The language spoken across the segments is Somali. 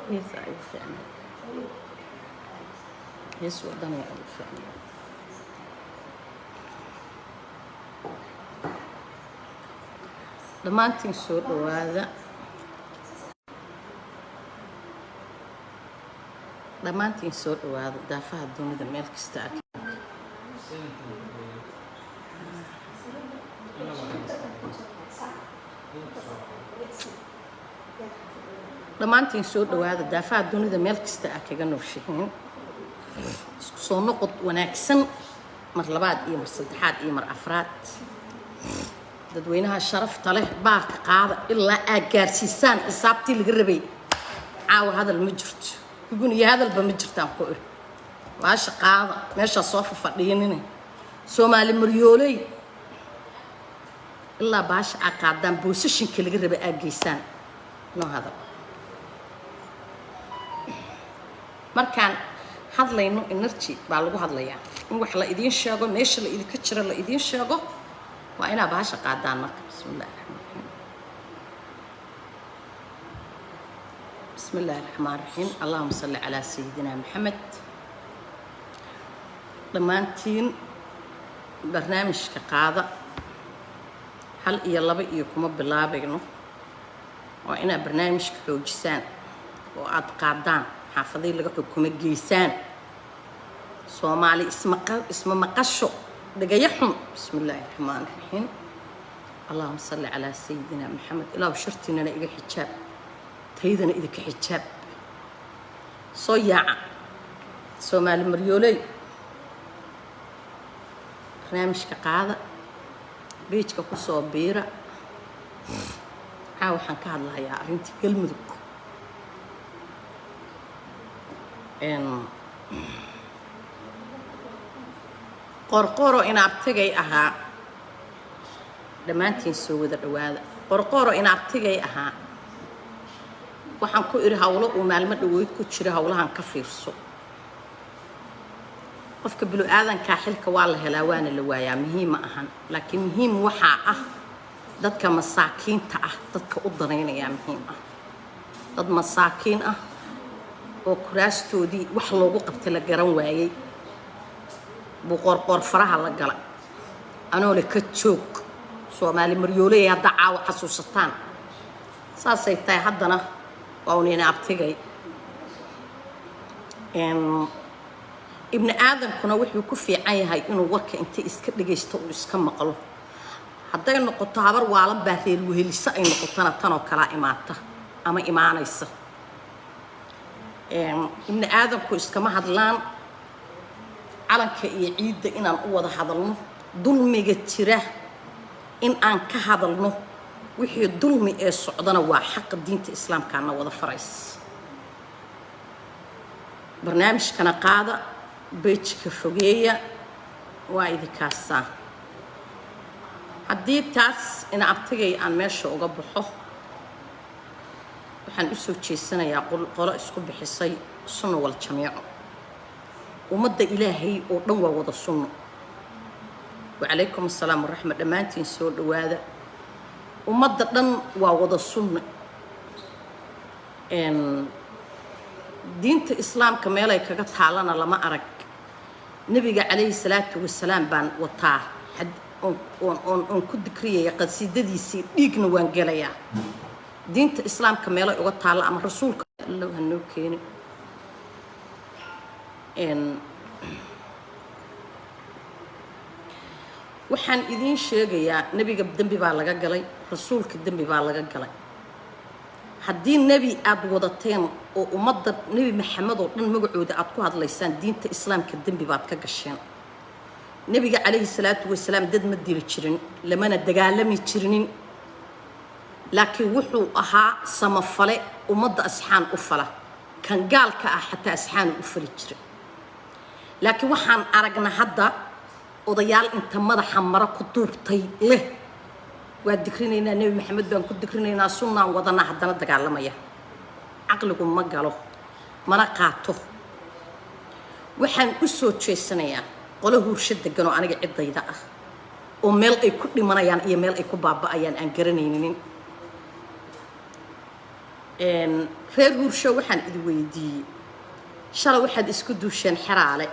Heesaa igu fiicnay, hees wadaniyaa igu fiicnay. Dhammaantiin soo dhawaada, dhammaantiin soo dhawaada daafaha dunida meel kasta aad. Dhammaantiin soo dhawaada daafaha dunida meel kasta aad kaga nooshihiin. Isku soo noqod wanaagsan mar labaad iyo mar saddexaad iyo mar afraad. Dadweynaha sharafta leh, baarka qaada ilaa aad gaarsiisaan xisaabtii laga rabay. Caawa hadal ma jirto, hugun iyo hadalba ma jirtaan ku iri. Baasha qaada, meeshaa soo fafadhiinine Soomaali maryooley, ilaa baasha aad qaadaan boosashinka laga rabay aad geysaan. Noo hadal markaan hadlayno, energy baa lagu hadlayaa. In wax la idiin sheego, meesha la idinka jiro la idiin sheego, waa inaa bahasha qaadaan. Marka bismi illahi raxmaan raxiim, bismi illaahi raxmaan raxiim, allahuma salli calaa sayidina Maxamed. Dhammaantiin barnaamijka qaada, hal iyo laba iyo kuma bilaabayno. Waa inaad barnaamijka xoojisaan oo aada qaadaan, xaafadihii laga xukumo geysaan. Soomaali isma maqasho, dhagaya xun. Bismi illaahi raxmaan raxiim, allahuma salli calaa sayidina Maxamed. Ilaahu shartiinana iga xijaab, taydana idinka xijaab. Soo yaaca Soomaali maryooley, barnaamijka qaada, beijka kusoo biira. Caa waxaan ka hadlahayaa arrintii Galmudug. Qorqoro inaabtigay ahaa, dhammaantiin soo wada dhawaada. Qorqoro inaabtigay ahaa, waxaan ku idhi hawlo uu maalmo dhaweyd ku jira, hawlahan ka fiirso. Qofka bilo-aadankaa xilka waa la helaa waana la waayaa, muhiim ma ahan. Laakiin muhiim waxaa ah dadka masaakiinta ah, dadka u danaynayaa muhiim ah. Dad masaakiin ah oo kuraastoodii wax loogu qabtay la garan waayey buu Qoorqoor faraha la gala. Anoo le ka joog Soomaali maryooley, haddaa caawa xasuusataan saasay tahay. Haddana waa un ina abtigay. Ibni aadamkuna wuxuu ku fiican yahay inuu warka inta iska dhagaysto uu iska maqlo. Hadday noqoto habar waalan baa reer weheliso ay noqotona, tanoo kalaa imaata ama imaanaysa. Ibni aadamku iskama hadlaan. Calanka iyo ciidda inaan u wada hadalno, dulmiga jira in aan ka hadalno, wixii dulmi ee socdana waa xaqa diinta islaamkaana wada farays. Barnaamijkana qaada, beijka fogeeya, waa idinkaasaa. Haddii taas ina abtigay aan meesha uga baxo, waxaan usoo jeesanayaa qolo isku bixisay Sunno wal Jamiico. Ummadda Ilaahay oo dhan waa wada sunno. Wacalaykum assalaam waraxma, dhammaantiin soo dhawaada. Ummadda dhan waa wada sunno. Diinta islaamka meelay kaga taalana lama arag. Nebiga calayhi salaatu wasalaam baan wataa oon ku dikriyaya qasiidadiisii, dhiigna waan gelayaa. Diinta islaamka meelay uga taalla ama rasuulka Allow ha noo keeni. Waxaan idiin sheegayaa, nebiga dembi baa laga galay, rasuulka dembi baa laga galay. Haddii nebi aada wadateen oo ummadda Nebi Maxamed oo dhan magacooda aad ku hadlaysaan, diinta islaamka dembi baad ka gasheen. Nebiga calayhi salaatu wasalaam dad ma dili jirin, lamana dagaalami jirinin, laakiin wuxuu ahaa samafale ummadda asxaan u fala. Kan gaalka ah xataa asxaan u fali jiray. Laakiin waxaan aragnaa hadda odayaal inta madaxa maro ku duubtay leh waa dikrinaynaa, Nebi Maxamed baan ku dikrinaynaa, sunnaan wadanaa, haddana dagaalamaya. Caqligu ma galo mana qaato. Waxaan u soo jeesanayaa qolo Huursho degan oo aniga ciddayda ah, oo meel ay ku dhimanayaan iyo meel ay ku baaba'ayaan aan garanaynin. Reer Huursho, waxaan idi weydiiyey: shalay waxaad isku duusheen Xeraale,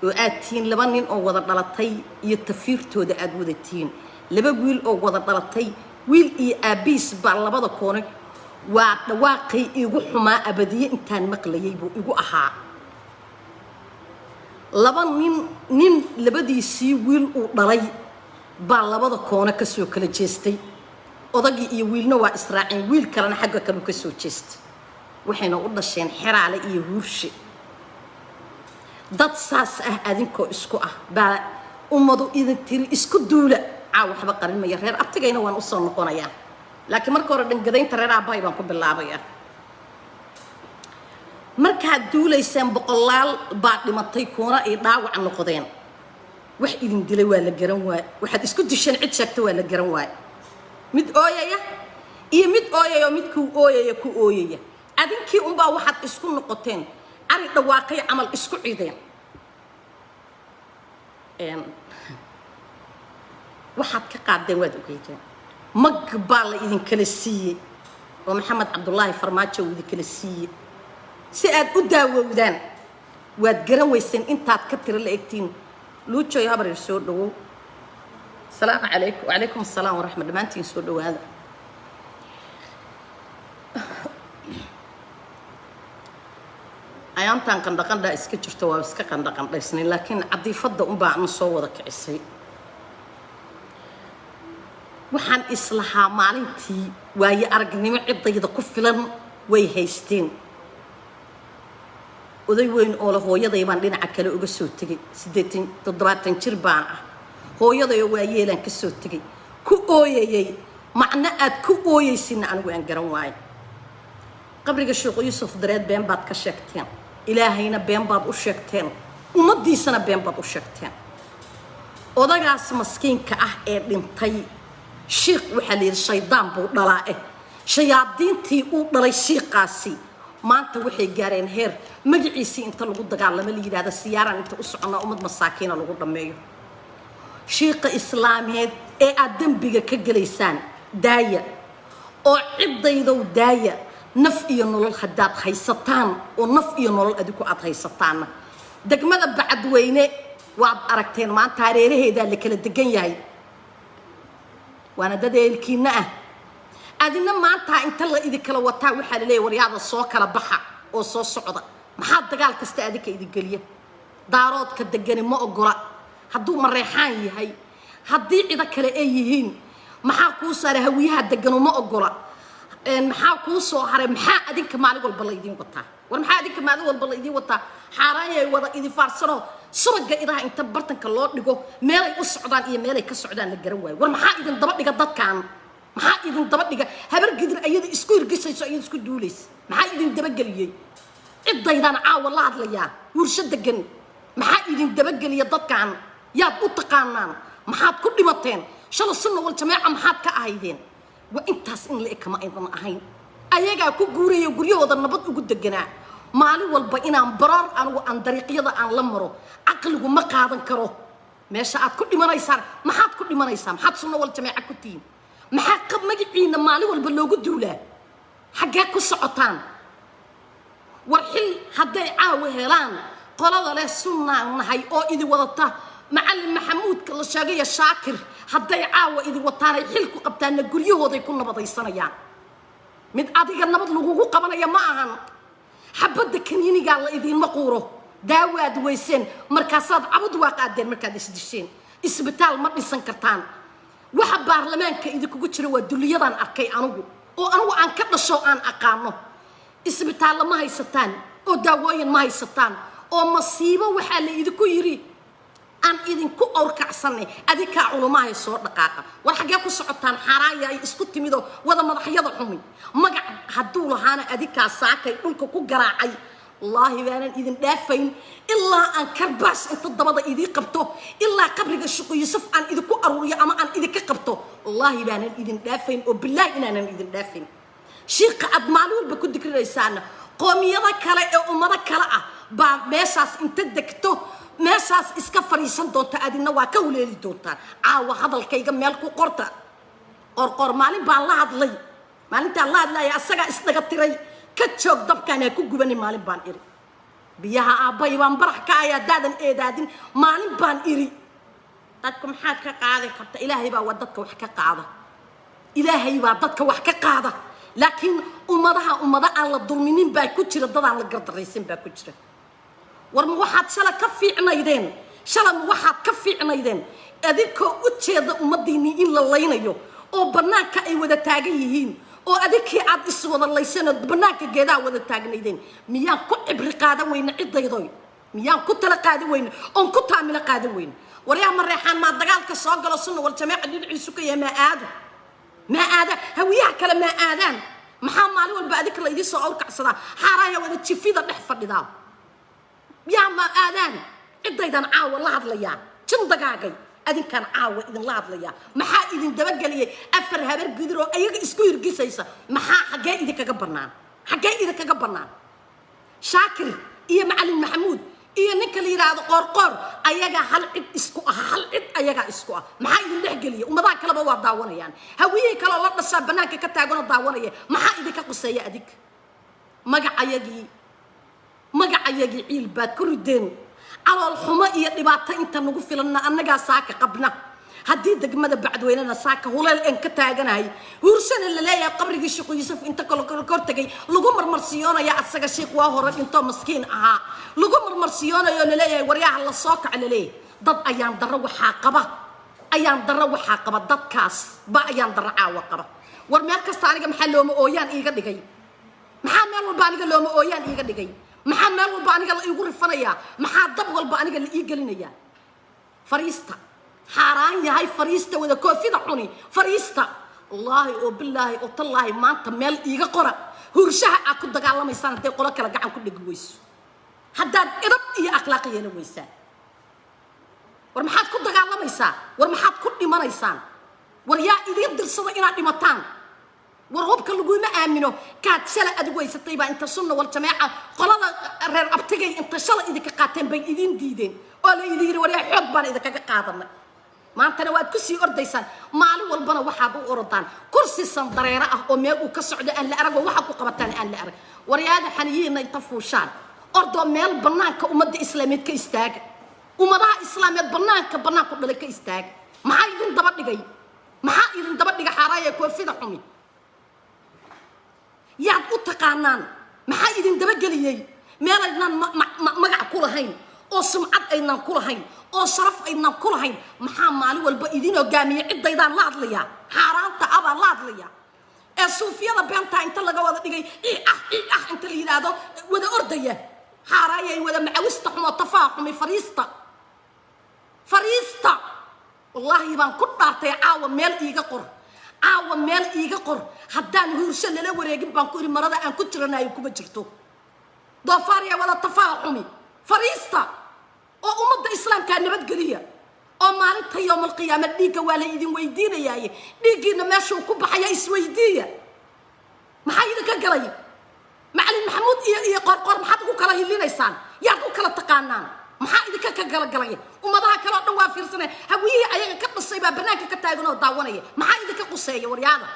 oo aad tihiin laba nin oo wada dhalatay iyo tafiirtooda aad wada tihiin, laba wiil oo wada dhalatay, wiil iyo aabiis baa labada koone. Waa dhawaaqay igu xumaa abadiye intaan maqlayay buu igu ahaa. Laba nin, nin labadiisii wiil uu dhalay baa labada koone kasoo kala jeestay. Odagii iyo wiilna waa israaceen, wiil kalena xagga kaleu kasoo jeestay. Waxayna u dhasheen Xeraale iyo Huurshe. Dad saas ah adinkoo isku ah baa ummadu idin tiri isku duula. Caa waxba qarin maya, reer abtigayna waan usoo noqonayaa, laakiin marka hore dhangadaynta reer aabbahay baan ku bilaabayaa. Markaad duulayseen boqolaal baa dhimatay, kuuna ay dhaawac noqdeen. Wax idin dilay waa la garan waaye. Waxaad isku disheen cid sheegta waa la garan waaye. Mid ooyaya iyo mid ooyaya oo midkuu ooyaya ku ooyaya, adinkii unbaa waxaad isku noqoteen ari dhawaaqay camal isku cideen. Waxaad ka qaadeen waad ogeydeen. Mag baa la idinkala siiyey oo Maxamed Cabdulaahi Farmaajo uu idinkala siiyey si aad u daawowdaan. Waad garan weyseen intaad ka tiro la egtiin. Luujoy, habaryar, soo dhawow. Asalaamu calaykum. Wacalaykum asalaam waraxmat. Dhammaantiin soo dhawaada. Ayaantaan qandhaqandhaa iska jirto, waa iska qandhaqandhaysnay, laakiin cadiifadda unbaa ana soo wada kicisay. Waxaan islahaa maalintii waaye aragnimo ciddayda ku filan way haysteen. Oday weyn oo le hooyaday baan dhinaca kale uga soo tegay, 80 70 jir baan ah, hooyadayoo waayeelaan ka soo tegay, ku ooyayay. Macno aad ku ooyaysinna anigu aan garan waayo. Qabriga Sheekhu Yuusuf Dareed been baad ka sheegteen, Ilaahayna been baad u sheegteen, ummaddiisana been baad u sheegteen. Odagaas maskiinka ah ee dhintay, shiikh waxaa la yidhi shaydaan buu dhalaa eh, shayaadiintii uu dhalay shiiqaasi maanta waxay gaareen heer magaciisii inta lagu dagaalamo la yidhahda siyaaraan inta u soconnaa, ummad masaakiina lagu dhammeeyo. Shiiqa islaameed ee aad dembiga ka gelaysaan daaya, oo ciddaydow daaya. Naf iyo nolol haddaad haysataan, oo naf iyo nolol adiku aad haysataanna, degmada Bacadweyne waad aragteen maanta hareeraheedaa la kala degan yahay, waana dad eelkiina ah. Adina maanta inta la idinkala wataa waxaa la leeyahy waryaada soo kala baxa oo soo socda. Maxaa dagaal kasta adinka idin geliya? Daaroodka degani ma ogola hadduu Mareexaan yahay, haddii cido kale ay yihiin. Maxaa kuu saaray? Hawiyaha deganu ma ogola. Maxaa kuu soo haray? Maxaa adinka maalin walba la idiin wataa? War maxaa adinka maalin walba la idiin wataa? Xaaraanyay wada idin faarsanoo subaga idaha inta bartanka loo dhigo meelay u socdaan iyo meelay ka socdaan la garan waayo. War maxaa idin daba dhiga dadkan? Maxaa idin daba dhiga habar Gidir ayada isku hirgisayso, ayada isku duulaysa? Maxaa idin dabageliyey? Ciddaydaan caawa la hadlayaa, Huursho degan. Maxaa idin dabageliya dadkan? Yaad u taqaanaan? Maxaad ku dhimateen shala? Sunna wal Jameeca maxaad ka ahaydeen? Waa intaas in la eg kama aydan ahayn. Ayagaa ku guuraya guryahooda nabad ugu deganaa. Maalin walba inaan baroor anigu aan dariiqyada aan la maro caqligu ma qaadan karo. Meesha aad ku dhimanaysaan, maxaad ku dhimanaysaa? Maxaad Sunna wal Jameeca ku tihiin? Maxaa qab magaciina maalin walba loogu duulaa? Xaggee ku socotaan? War xil hadday caawa helaan qolada leh sunnaan nahay oo idi wadata, Macallin Maxamuudka la sheegaya, Shaakir, hadday caawa idi wataanay xil ku qabtaanna guryahooday ku nabadaysanayaan. Mid adiga nabad lagugu qabanaya ma ahan. Xabadda kaniinigaa la idiinma quuro. Daawaad weyseen, markaasaad cabud waa qaadeen. Markaad isdisheen isbitaal ma dhisan kartaan. Waxa baarlamaanka idinkugu jira waa duliyadan arkay anigu oo anigu aan ka dhasho aan aqaano. Isbitaallo ma haysataan oo daawooyin ma haysataan, oo masiibo waxaa la idinku yiri aan idinku awrkacsanay adinkaa culumahay soo dhaqaaqa. War xaggee ku socotaan? Xaaraanya ay isku timidoo wada madaxyada xumi. Magac hadduu lahaana adinkaa saakay dhulka ku garaacay. Wallaahi baanan idin dhaafayn ilaa aan karbaash inta dabada idii qabto, ilaa qabriga Shuqu Yuusuf aan idinku aruuriyo ama aan idinka qabto. Wallaahi baanan idin dhaafayn oo bilaahi inaanan idin dhaafayn. Shiiqa aad maalin walba ku digrinaysaana qoomiyado kale ee ummado kale ah Baa meeshaas inta degto meeshaas iska fadhiisan doonta, adina waa ka huleeli doontaan. Caawa hadalkayga meel ku qorta. Qorqor maalin baan la hadlay, maalintaan la hadlaya asagaa isdhaga tiray. Ka joog dabkaan, ha ku gubanin. Maalin baan iri biyaha aabbay baan barax ka ay haddaadan eedaadin. Maalin baan iri dadka maxaad ka qaadi karta? Ilaahay baa waa dadka wax ka qaada, Ilaahay baa dadka wax ka qaada. Laakiin ummadaha, ummado aan la dulminin baa ku jira, dadaan la gardaraysan baa ku jira. War ma waxaad shala ka fiicnaydeen? Shala ma waxaad ka fiicnaydeen adinkoo u jeeda ummadiinnii in la laynayo oo bannaanka ay wada taagan yihiin, oo adinkii aad iswada layseen oo bannaanka geedaha wada taagnaydeen? Miyaan ku cibri qaadan weyne ciddaydoy? Miyaan ku tala qaadan weyne oon ku taamilo qaadan weyne? Waryaha Mareexaan maa dagaalka soo galo? Sunna wal Jameeca dhinaciisu ka yahay maa aado, maa aada? Hawiyaha kale maa aadaan? Maxaa maalin walba adinka la idiin soo awrkacsadaa? Xaaraaya wada jifida dhex fadhidaa, yaa ma aadaan? Ciddaydan caawa la hadlayaa, jindagaagay adinkaan caawa idinla hadlayaa. Maxaa idin dabageliyey afar Habar Gudur oo ayaga isku hirgisaysa? Maxaa xaggee idinkaga bannaan? Xaggee idinkaga bannaan? Shaakir iyo Macalin Maxamuud iyo ninka la yidhaahdo Qoorqoor ayagaa hal cid isku ah, hal cid ayagaa isku ah. Maxaa idin dhex geliya? Ummadaha kaleba waa daawanayaan, hawiyihii kaleo la dhashaa bannaanka ka taaganoo daawanaya. Maxaa idinka quseeya adig? Magacayagii, magacayagii ciil baad ku rideen. Calool xumo iyo dhibaato inta nagu filanna annagaa saaka qabna. Haddii degmada Bacdweynena saaka huleel een ka taaganahay, Huurshana la leeyahay qabrigii Sheekhu Yuusuf inta kale kor tegay lagu marmarsiyoonaya, asaga sheekh waa hore dhintoo maskiin ahaa, lagu marmarsiyoonayo, laleeyahay waryaha la soo kaca laleeyahay. Dad ayaan darro waxaa qaba, ayaan darro waxaa qaba dadkaas ba ayaan darro caawa qaba. War meel kasta aniga maxaa looma ooyaan iiga dhigay? Maxaa meel walba aniga looma ooyaan iiga dhigay? Maxaa meel walba aniga la iigu rifanayaa? Maxaa dab walba aniga la ii gelinayaa? Fariista xaaraan yahay, fariista wada koofida cuni, fariista. Wallaahi oo bilaahi oo tallaahi, maanta meel iiga qora, hurshaha aad ku dagaalamaysaan hadday qolo kale gacan ku dhegi weyso, haddaad idab iyo akhlaaq yeelan weysaan. War maxaad ku dagaalamaysaa? War maxaad ku dhimanaysaan? War yaa idiin dirsada inaad dhimataan? War hubka laguma aamino. Kaad shala adigu haysatay baa inta Sunna wal Jameeca qolada reer abtigay inta shala idinka qaateen bay idiin diideen oo la idin yidhi waryaa xoog baan idinkaga qaadanay. Maantana waad ku sii ordaysaan. Maalin walbana waxaad u orodaan kursi sandareero ah oo meel uu ka socdo aan la arag, oo waxaad ku qabataan aan la arag. Waryaada xaniyihiina inta fuushaan ordoo meel bannaanka ummadda islaameed ka istaaga, ummadaha islaameed bannaanka bannaanku dhalay ka istaaga. Maxaa idin daba dhigay? Maxaa idin daba dhiga? Xaaraaya koofida xumi, yaad u taqaanaan? Maxaa idin dabageliyey meel aydnaan magac ku lahayn, oo sumcad aydnaan ku lahayn, oo sharaf aydnaan ku lahayn? Maxaa maalin walba idin hogaamiye? Ciddaydaan la hadlayaa, xaaraanta abaan la hadlayaa, ee suufiyada beentaa inta laga wada dhigay i ah i ah inta la yidhaahdo wada ordaya. Xaaraayay wada macawista xumo, tafaa xumi, fariista, fariista. Wallaahi baan ku dhaartay, caawa meel iiga qor, caawa meel iiga qor, haddaan Huursho lala wareegin baan ku idhi marada aan ku jiranayo kuma jirto. Doofaarya wada tafaa xumi, fariista oo ummadda islaamkaa nabadgeliya, oo maalinta yowmalqiyaama dhiigga waa la idin weydiinayaaye, dhiiggiina meeshuu ku baxaya isweydiiya. Maxaa idinka galay Macalin Maxamuud iyo Qoorqoor? Maxaad ugu kala hilinaysaan? Yaad u kala taqaanaan? Maxaa idinka ka galagalay? Ummadaha kale oo dhan waa fiirsanaya, hawiyihii ayaga ka dhashay baa bannaanka ka taagan oo daawanaya. Maxaa idinka quseeya? Waryaada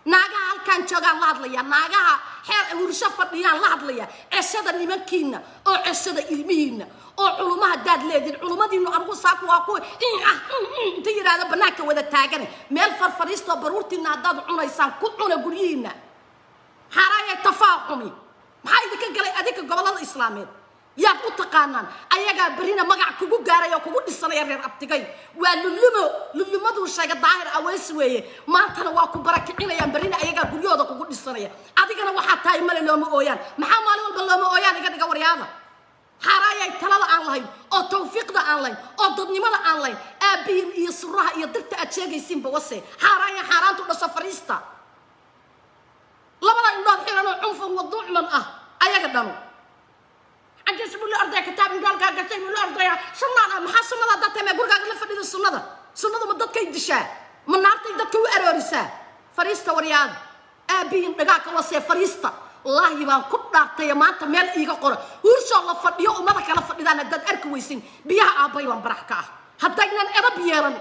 naagaha halkaan joogaan la hadlaya, naagaha xeer Hursho fadhiyaan la hadlaya, ceshada nimankiina oo ceshada ilmihiina oo culumaha daad leedin. Culumadiinu anigu saaku waa kuwa ah inta yidhaahdo bannaanka wada taagane. Meel farfariistoo baruurtiina haddaad cunaysaan ku cuna guryihiina. Xaaraayay tafaaxumi, maxaa idinka galay adinka gobollada islaameed? Yaad u taqaanaan? Ayagaa berrina magac kugu gaaray oo kugu dhisanaya. Reer abtigay waa lulumo, lulumaduu sheega Daahir Aweys weeye. Maantana waa ku barakicinayaan, berrina ayagaa guryahooda kugu dhisanaya. Adigana waxaa tahay male looma ooyaan. Maxaa maalin walba looma ooyaan iga dhiga? Waryaada xaaraayay talada aan lahayn, oo tawfiiqda aan lahayn, oo dadnimada aan lahayn, aabbihiin iyo suraha iyo dirta aad sheegaysiinba wase. Xaaraaya xaaraantu dhasho, fariista, labada indhood xiran oo cunfan waduucman ah ayaga dhano. Xaggiisa buu la ordaya, kitaab indhoolkaa gashay buu la ordaya. Sunnaan ah, maxaa sunnada haddaad tahay? Maa gurigaaga la fadhida sunnada? Sunnadu ma dadkay dishaa? Ma naartay dadka u aroorisaa? Fariista waryaada, aabbihiin dhagaa ka wasee, fariista Wallaahi baan ku dhaartay, maanta meel iiga qora, huurshoo la fadhiyo, ummada kala fadhidaan haddaad arki weysin, biyaha aabbay baan barax ka ah. Haddaynan edab yeelan,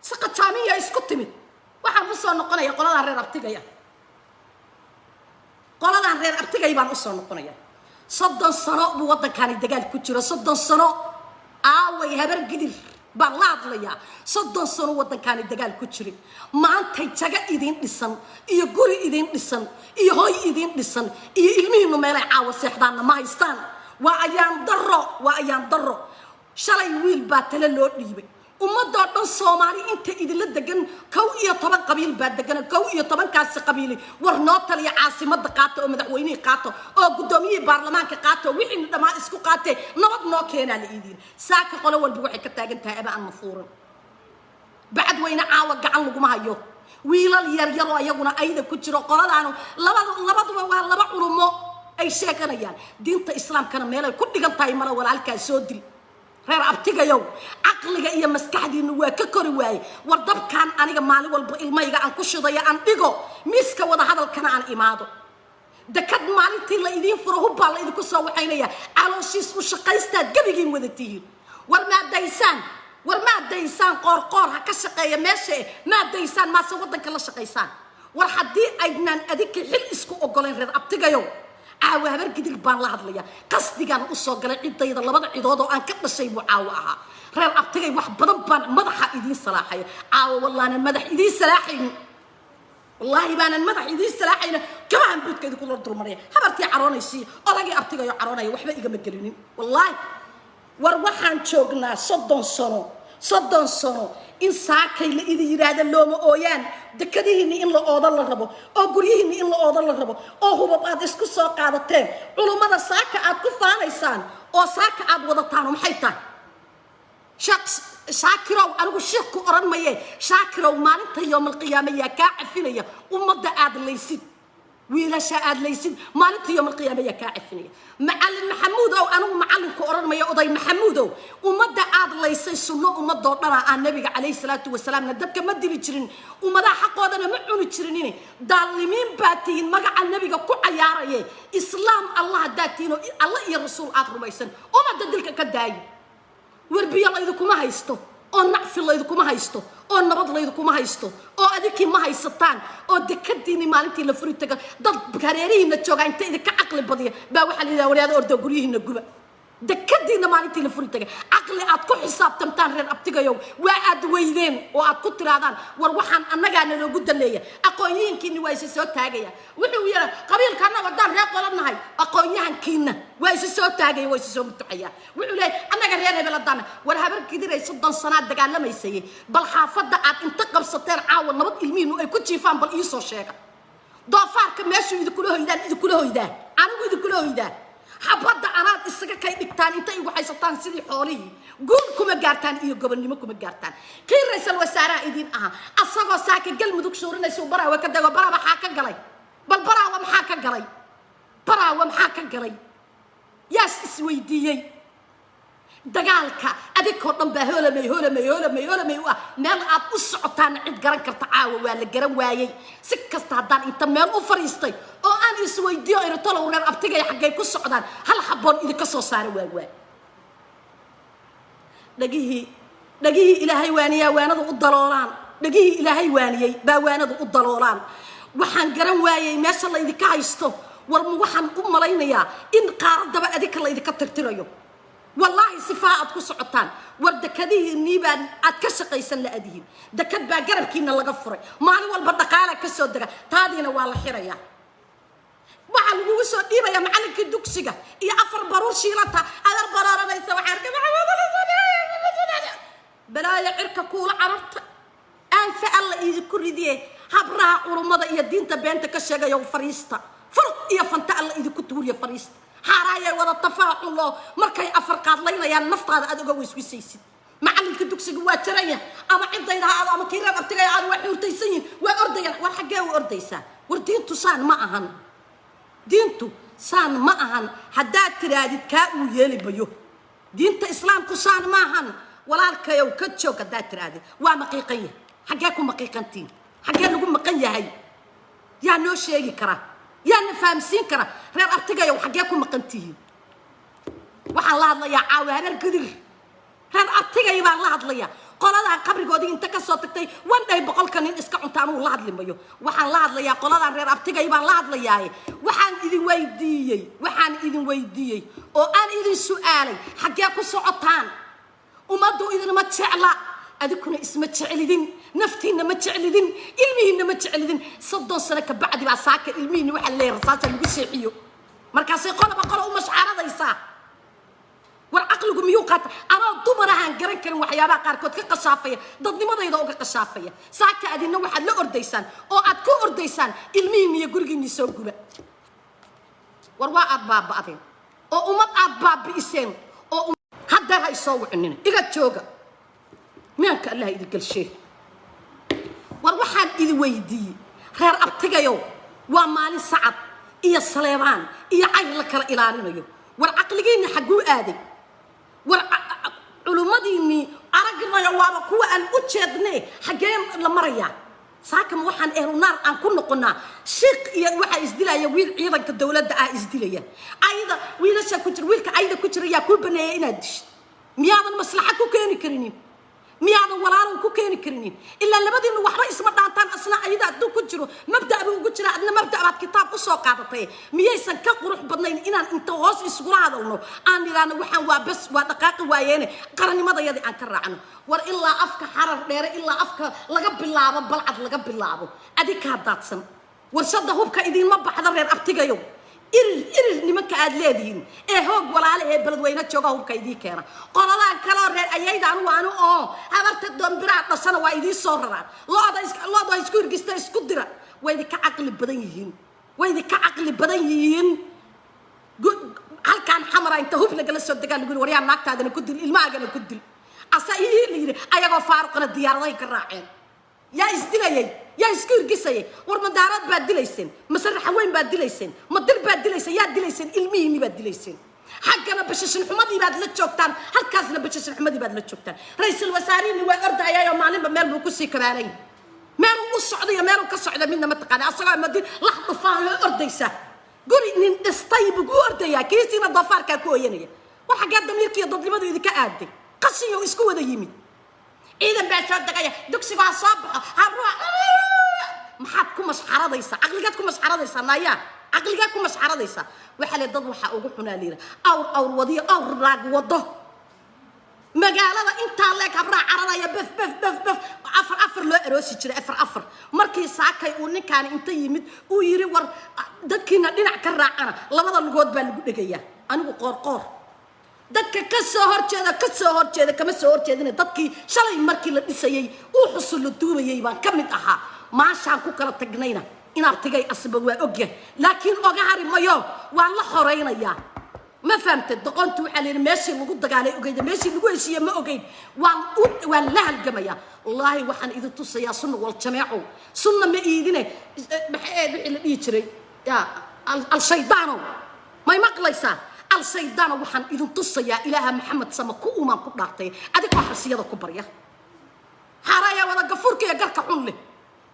si qajaamiya isku timid. Waxaan usoo noqonaya qoladaan reer abtigaya, qoladaan reer abtigay baan usoo noqonaya. 30 sano buu waddankaani dagaal ku jiro, 30 sano. Aaway Habar Gidir baan la hadlayaa. 30 sano waddankaani dagaal ku jiray. Maantay jago idiin dhisan iyo guri idiin dhisan iyo hoy idiin dhisan iyo ilmihiinu meelay caawa seexdaanna ma haystaan. Waa ayaan daro, waa ayaan daro. Shalay wiil baa tale loo dhiibay. Ummadoo dhan, Soomaali inta idinla degan, 11 qabiil baa degan. 11-kaasi qabiili war noo taliya, caasimada qaata oo madaxweynihii qaato oo guddoomiyihii baarlamaanka qaato oo wixiina dhammaan isku qaatee nabad noo keenaa la idiin. Saaka qolo walba waxay ka taagan tahay aba aan mafuuran. Bacadweyne caawa gacan laguma hayo. Wiilal yaryaroo ayaguna ayda ku jiro qoladaanu labad labaduba waa laba culumo ay sheeganayaan, diinta islaamkana meelay ku dhigan tahay mala. Walaalkaa soo dil. Reer abtigayow, caqliga iyo maskaxdiinu waa ka kori waaye. War dabkaan aniga maalin walba ilmahayga aan ku shidayo aan dhigo, miiska wada hadalkana aan imaado. Dekad maalintii la idiin furo, hubbaa la idinku soo waxaynaya. Calooshiis u shaqaystaad gebigiin wada tihiin. War maadaysaan, war maadaysaan, Qoorqoor ha ka shaqeeya meesha. Maadaysaan maase waddanka la shaqaysaan? War haddii aydnaan adinka xil isku ogolayn, reer abtigayow, caawa Habar Gidir baan la hadlaya. Qasdigaan usoo galay ciddayda, labada cidood oo aan ka dhashay buu caawo ahaa. Reer abtigay, wax badan baan madaxa idiin salaaxaya caawa. Wallaanan madax idiin salaaxaynin, wallaahi baanan madax idiin salaaxayna. Kabahan buudka idinkula dulmaraya. Habartii caroonaysiiyo odagii abtigayo caroonaya waxba igama gelinin, wallaahi. War waxaan joognaa 30 sano, 30 sano in saakay la idin yidhaahda looma ooyaan. Dekadihiinni in la oodo la rabo oo guryihiinni in la oodo la rabo oo hubab aad isku soo qaadateen, culummada saaka aad ku faanaysaan oo saaka aad wadataan maxay tahay? Sheekh Shaakirow, anigu sheekh ku odhan maye. Shaakirow, maalinta yoomalqiyaama yaa kaa cafinaya ummadda aad laysid, wiilasha aad laysid? Maalinta yoomalqiyaama yaa kaa cafinaya? Macallin Maxamuud ow, anigu macallinku odhan maya, oday Maxamuudow, ummadda aad laysay sunno ummadoo dhana ah. Nabiga calayhi salaatu wasalaamna dadka ma dili jirin, ummadaha xaqoodana ma cuni jirin. Daalimiin baa tihiin magaca nebiga ku cayaaraye. Islaam Allah haddaad tihiin oo Allah iyo rasuul aad rumaysan, ummadda dilka ka daayi. Werbiyo laydinkuma haysto oo nacfi laydinkuma haysto oo nabad laydinkuma haysto oo adinkii ma haysataan oo dekadiinii maalintii la furi taga, dad hareerihiina joogaa inta idinka caqli badiya baa waxaa la yidhaha waryaada ordo, guryihiina guba. Dekadiina maalintii la furi taga, caqli aad ku xisaabtamtaan, reer abtigayow, waa aad weydeen oo aad ku tiraadaan war waxaan annagaa naloogu daleeya. Aqoon-yahankiina waa isa soo taagaya. Wuxuu yidha qabiilka annaga haddaan reer qola nahay, aqoon-yahankiina waa isa soo taagaya, waa isa soo mutuxaya. Wuxuu leeyahay annaga reer hebel haddaan. War Habar Gidiray, 30 sanaad dagaalamaysayay, bal xaafadda aad inta qabsateen caawa nabad ilmihiinu ay ku jiifaan bal iisoo sheega. Doofaarka meeshuu idinkula hoydaan idinkula hoydaa, anigu idinkula hoydaa. Xabadda anaad isaga kay dhigtaan inta igu haysataan sidii xoolihii. Guul kuma gaartaan iyo gobonnimo kuma gaartaan. Kii ra-iisal wasaaraha idiin ahaa asagoo saaka Galmudug suurinaysa Baraawe ka dago. Baraawa maxaa ka galay? Bal Baraawa maxaa ka galay? Baraawa maxaa ka galay? Yaas isweydiiyey? Dagaalka adinkoo dhan baa hoolamay, hoolamay, hoolamay, hoolamay u ah. Meel aad u socotaana cid garan karta caawa waa la garan waayey. Si kasta haddaan inta meel u fadhiistay oo aan isweydiiyo iritolow reer abtigay xaggay ku socdaan, hal xaboon idinka soo saara waa dhagihii, dhagihii Ilaahay waaniyaa waanadu u daloolaan. Dhagihii Ilaahay waaniyey baa waanadu u daloolaan. Waxaan garan waayey meesha la idinka haysto. War ma waxaan u malaynayaa in qaaraddaba adinka la idinka tirtirayo? Wallaahi sifaha aad ku socotaan. War dekadihiinii baan aad ka shaqaysan la adihin. Dekad baa garabkiina laga furay, maalin walba dhaqaala ka soo dega, taadiina waa la xirayaa. Waxaa lagugu soo dhiibaya macallinkii dugsiga iyo afar baruur shiilata adar baraaranaysa. Waxaa arka balaayo cirka kuula cararta aanfa alla idinku ridiye. Habraha culummada iyo diinta beenta ka sheegayo, fariista furuq iyo fanta alla idinku tuuriya. Fariista xaaraayay wada tafaaculo markay afar qaadlaynayaan, naftaada aad uga wiswisaysid. Macallinka dugsiga waa jaranya ama ciddayda ha aado ama kii reer abtigay aad, waa xuurtaysan yihin, waa ordayaan. War xaggee u ordaysaa? War diintu saan ma ahan, diintu saan ma ahan. Haddaad tidhaahdid kaa uu yeeli bayo, diinta islaamku saan ma ahan. Walaalkayow, ka joog haddaad tidhaahdid, waa maqiiqan yahay. Xaggee ku maqiiqantiin? Xaggee lagu maqan yahay? Yaa noo sheegi kara? Yaana fahamsiin kara? Reer abtigayow, xaggee ku maqan tihiin? Waxaan la hadlayaa caawi Habeer Gudir. Reer abtigay baan la hadlayaa. Qoladaan qabrigoodii inta ka soo tagtay wandhay 100-ka nin iska cunta anuu la hadli mayo. Waxaan la hadlayaa qoladaan reer abtigay baan la hadlayaaye. Waxaan idin weydiiyey, waxaan idin weydiiyey oo aan idin su'aalay, xaggee ku socotaan? Ummaddu idinma jecla, adinkuna isma jeclidin, naftiinna ma jeclidin, ilmihiinna ma jeclidin. 30 sano ka bacdi baa saaka ilmihiinna waxaa leeyahay rasaasa lagu seexiyo, markaasay qoloba qolo u mashxaaradaysaa. War caqligu miyuu qaata? Anoo dumar ahaan garan karin waxyaabaha qaarkood ka qashaafaya, dadnimadayda uga qashaafaya. Saaka adina waxaad la ordaysaan oo aad ku ordaysaan ilmihiinna iyo gurigiinni soo guba. War waa aad baaba'deen oo ummad aad baabi'iseen oo haddeer ha isoo wicinina, iga jooga, miyaanka Allah idin galshee. War waxaan idin weydiiyey, reer abtigayow, waa maalin Sacad iyo Saleebaan iyo Cayr la kala ilaalinayo. War caqligiinni xagguu aaday? War culummadiinnii aragnayo waaba kuwa aan u jeedne, xaggee la marayaa? Saakama waxaan ehlu naar aan ku noqonaa. Shiiq iyo waxaa isdilaya wiil ciidanka dowladda ah isdilaya. Ayda wiilasha ku jira, wiilka ayda ku jira yaa kuu baneeya inaad dishid? Miyaadan maslaxa ku keeni karinin? Miyaadan walaalow ku keeni karinin? Ilaa labadiinu waxba isma dhaantaan. Asna ayada hadduu ku jiro mabda' buu ugu jira, adna mabda' baad kitaab usoo qaadatay. Miyaysan ka qurux badnayn inaan inta hoos isugula hadalno, aan nidhaahno waxaan waa bes, waa dhaqaaqi waayeene, qarannimadayadii aan ka raacno? War ilaa afka Xarar Dheere, ilaa afka laga bilaabo Balcad laga bilaabo, adikaa daadsan. Warshada hubka idiinma baxda, reer abtigayow. Irir, Irir nimanka aad leedihiin ee hoog walaale ee Beledweyne jooga hubka idiin keena. Qoladaan kaloo reer ayayda anu anu oo habarta doombiraha dhashana waa idiin soo raraan. Looda looda isku hirgista, isku dira. Way idinka caqli badan yihiin, way idinka caqli badan yihiin. Halkaan Xamara inta hub lagala soo degaa lagu yiri, waryaa, naagtaadana ku dil, ilmahaagana ku dil. Asa ii la yidhi, ayagoo faaruqana diyaaradahay ka raaceen. Yaa isdilayay? Yaa isku hirgisayay? War madaarad baad dilayseen, mase Raxaweyn baad dilayseen, ma Dir baad dilayseen? Yaa dilayseen? Ilmihiinni baad dilayseen. Xaggana bashashin xumadii baad la joogtaan, halkaasna bashashin xumadii baad la joogtaan. Ra-iisul wasaarihiinni waa ordayayoo maalinba meel buu kusii kabaalay. Meeluu u socdayo, meeluu ka socda midna ma taqaana. Asagoo madi lax dhufaan oo ordaysa, guri nin dhistay buu ku ordayaa, kiisiina doofaarkaa ku ooyanaya. War xaggee damiirkiiyo dadnimadu idinka aaday? Qashiyo isku wada yimid. Ciidan baa soo degaya, dugsigu ha soo baxo, habruha maxaad ku mashxaradaysaa? Caqligaad ku mashxaradaysaa? Naayaa, caqligaad ku mashxaradaysaa? Waxaa le dad waxaa ugu xunaa layidhi awr awr wadiyo awr naag wado. Magaalada intaa leeg habraha cararaya, bef bef bef bef, afar afar loo aroosi jiray, afar afar. Markii saakay uu ninkaani inta yimid uu yiri, war dadkiina dhinac ka raacana, labada lugood baa lagu dhegayaa. Anigu qoor qoor dadka ka soo horjeeda, ka soo horjeeda kama soo horjeedina. Dadkii shalay markii la dhisayay uu xusul la duubayay baan ka mid ahaa. Maashaan ku kala tagnayna inaabtigay asba waa ogyahay, laakiin oga hari mayo, waan la xoraynayaa. Ma fahamtay? Doqontu waxaa la yidhi meeshii lagu dagaalay ogeyd, meeshii lagu heshiiye ma ogeyn. Waan la halgamayaa. Wallaahi waxaan idin tusayaa sunna wal jameecow. Sunna ma iidine, maxay ahayd wixii la dhihi jiray? Ya al-shaydaanow, may maqlaysaa? Al-shaydaano, waxaan idin tusayaa Ilaaha Maxamed sama ku umaan ku dhaartay, adigoo xabsiyada ku barya, xaaraya wada gafuurka iyo garka xun leh,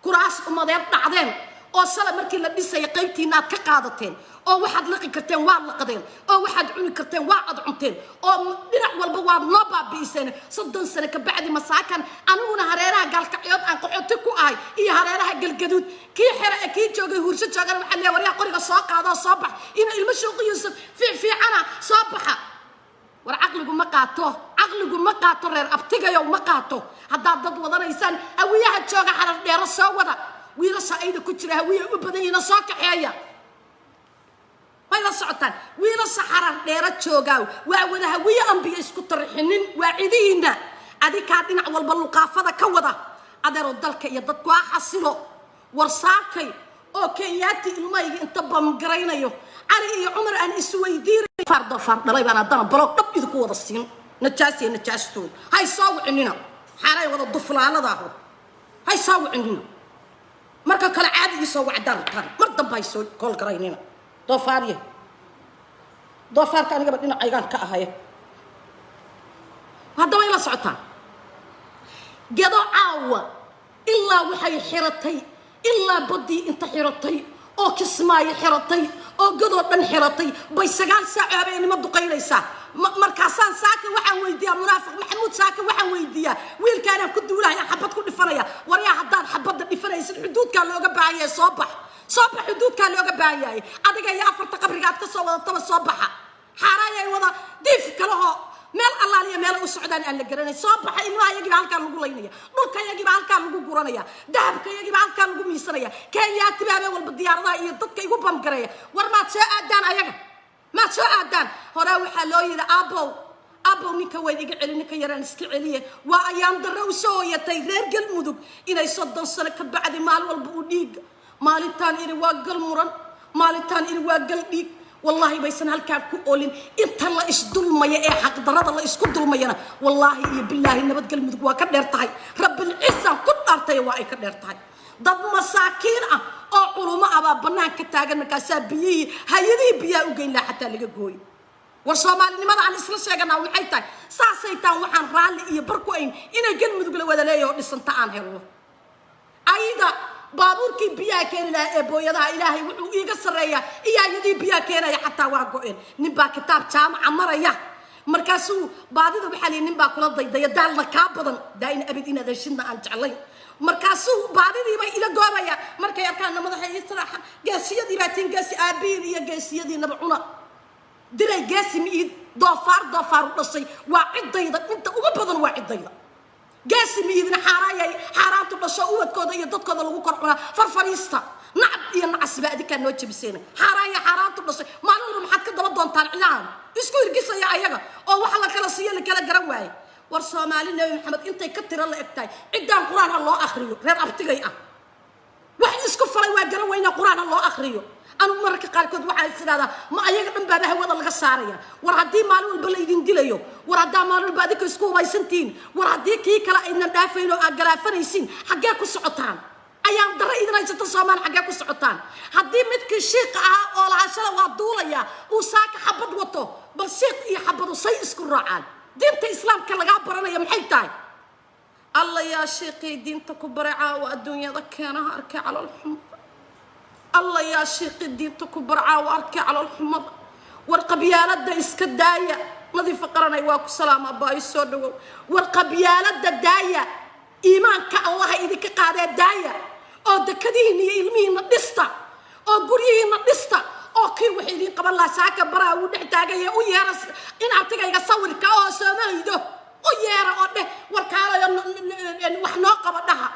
kuraas umadeed dhacdeen oo shalay markii la dhisaya qaybtiina aad ka qaadateen, oo waxaad liqi karteen waad liqdeen, oo waxaad cuni karteen waa aad cunteen, oo dhinac walba waad noo baabi'iseen. 30 sano ka bacdi masaakan aniguna hareeraha Gaalkacyood aan qaxooti ku ahay iyo hareeraha Galgaduud. Kii xere ee kii joogay Huursho joogana waxaa leeyahay, waryaa, qoriga soo qaadoo soo bax, inuu ilmo Shuuqi Yuusuf fiic fiicana soo baxa. War caqligu ma qaato, caqligu ma qaato, reer abtigayow, ma qaato. Haddaad dad wadanaysaan, Hawiyaha jooga Xarar Dheero soo wada. Wiilasha ayda ku jira Hawiya u badan yihiin, soo kaxeeya. May la socotaan? Wiilasha Xarar Dheero joogaa waa wada Hawiye, ambiya isku tarixinin, waa cidihiina. Adikaa dhinac walba luqaafada ka wada. Adeero, dalka iyo dadku ha xasilo. War saakay oo Kenyaati ilmahayga inta bamgaraynayo, Cali iyo Cumar aan isweydiinay, faar doofaar dhalay baan haddana baloog dhab idinku wada siin. Najaas iyo najaastooda hay soo wicinina, xaaray wada duflaalada aho, hay soo wicinina. Marka kale caadi ii soo wacdaan rabtaan, mar dambe hay soo koolgaraynina. Doofaarya, doofaarka anigaba dhinacaygaan ka ahay. Haddaba ila socotaan, Gedo caawa ilaa waxay xiratay, ilaa baddii inta xiratay. Oo Kismaayo xiratay oo Godoo dhan xiratay bay 9 saac habeenimo duqaynaysaa. Markaasaan saaka waxaan weydiiyaa munaafiq Maxamuud, saaka waxaan weydiiyaa wiilkaanaan ku duulahaya, xabad ku dhifanaya. Waryaa, haddaad xabadda dhifanaysid xuduudkaa looga baahan yahay, soo bax, soo bax, xuduudkaa looga baahan yahay. Adiga iyo afarta qabriga aad ka soo wadataba soo baxa. Xaaraayay wada diif kalehoo meel allaaliya meelay u socdaan aan la garanay. Soo baxa. Ilmaha yagiiba halkaa lagu laynaya, dhulka yagiiba halkaa lagu guranaya, dahabka yagiiba halkaa lagu miisanaya. Kenyaatiba habeen walba diyaaradaha iyo dadka igu bamgareeya. War maad soo aadaan ayaga, maad soo aadaan. Horaa waxaa loo yidhi, "Aabow, aabow, ninka wayd iga celi, ninka yaraan iska celiye." Waa ayaan darro u soo hoyatay reer Galmudug inay 30 sano ka bacdi maalin walba u dhiiga. Maalintaan idhi waa gal muran, maalintaan idhi waa gal dhiig, wallaahi baysan halkaa ku olin. Inta la isdulmaya ee xaqdarada la isku dulmayana, wallaahi iyo bilaahi, nabad Galmudug waa ka dheer tahay. Rabbilcisaan ku dhaartay, waa ay ka dheer tahay. Dad masaakiin ah oo culumo ah baa banaanka taagan. Markaasaa biyihii hay-adihii biyaha u geyn laha xataa laga gooyo. War soomaalinimada aan isla sheeganaa maxay tahay? Saasay taan waxaan raalli iyo bar ku ayn inay Galmudug la wada leeyaho dhisanta aan helno. Ayda baabuurkii biyaha keeni lahaa ee booyadaha, Ilaahay wuxuu iiga sarreeyaa, iyo ayadii biyaha keenaya xataa waa go-een. Nin baa kitaab jaamaca maraya, markaasuu baadida waxaa lihi nin baa kula daydaya, daalna kaa badan, daa-in abid inaad heshidna aan jeclayn. Markaasuu baadidiibay ila goobaya. Markay arkaanna madaxa israaxa, geesiyadii baa tiin, geesi aabiin iyo geesiyadiinaba cuna diray. Geesi ma iid, doofaar doofaar u dhashay. Waa ciddayda, inta ugu badan waa ciddayda. Geesi ma iidina, xaaraayay xaaraantu dhasho, ubadkooda iyo dadkooda lagu kor cunaa. Farfariista nacab iyo nacasba adinkaa noo jabisayna. Xaaraaya xaaraantu dhashay, maalin walba maxaad ka daba doontaan cidahan isku hirgisaya ayaga oo wax la kala siiyo la kala garan waaye? War Soomaali Nebi Maxamed intay ka tiro la eg tahay, ciddaan qur-aan ha loo akriyo. Reer abtigay ah wax isku falay waa garan weyna. Qur-aan ha loo akriyo. Anugu mararka qaarkood waxaa is idhahdaa, ma ayaga dhan baaba hawada laga saaraya? War haddii maalin walba laydin dilayo, war haddaa maalin walba adinka isku hubaysantihiin, war haddii kii kale aynan dhaafayn oo aad galaafanaysiin, xaggee ku socotaan? Ayaan darro idin haysata. Soomaali, xaggee ku socotaan haddii midkii shiiqa ahaa oo lahashada waa duulaya uu saaka xabad wato? Bal shiiq iyo xabadu say isku raacaan? Diinta Islaamka lagaa baranaya maxay tahay? Alla yaa shiiqii diinta ku baray caawa adduunyada keenaha arkay calool xumada. Alla yaa shiiqii diinta ku bar caawa arkay calool xumada. War qabyaalada iska daaya. Nadiifa qaranay, waa ku salaama abaayo, soo dhawow. War qabyaalada daaya, iimaanka Allaha idinka qaadee daaya, oo dekadihiina iyo ilmihiina dhista, oo guryihiina dhista, oo kii wax idiin qaban lahaa saaka baraa uu dhex taagaya u yeera. In abtigayga sawirka oo soomahaydo u yeera oo dheh, "War kaalayo, wax noo qaba," dhaha.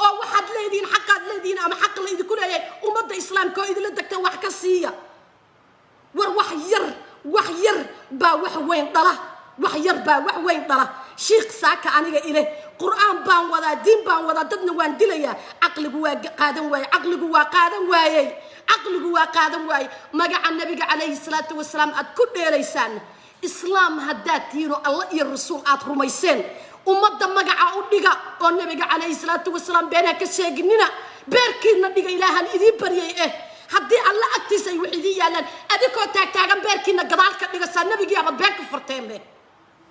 Oo waxaad leedihiin, xaqaad leedihiin ama xaq la idinku leeyahay, ummadda Islaamka oo idinla degta wax ka siiya. War wax yar, wax yar baa wax weyn dhala, wax yar baa wax weyn dhala. Shiikh saaka aniga ile qur-aan baan wadaa, diin baan wadaa, dadna waan dilayaa. Caqligu waa qaadan waaye, caqligu waa qaadan waayey, caqligu waa qaadan waayey. Magaca Nabiga calayhi salaatu wasalaam aad ku dheelaysaan. Islaam haddaad tihiinoo Alla iyo Rasuul aad rumayseen, ummadda magaca u dhiga oo Nabiga calayhi salaatu wasalaam beenha ka sheeginina. Beerkiina dhiga, Ilaahan idiin baryay eh. Haddii Alla agtiisa ay wax idiin yaalaan, adinkoo taagtaagan beerkiina gadaal ka dhigasaa nebigii abad been ka furteenbe.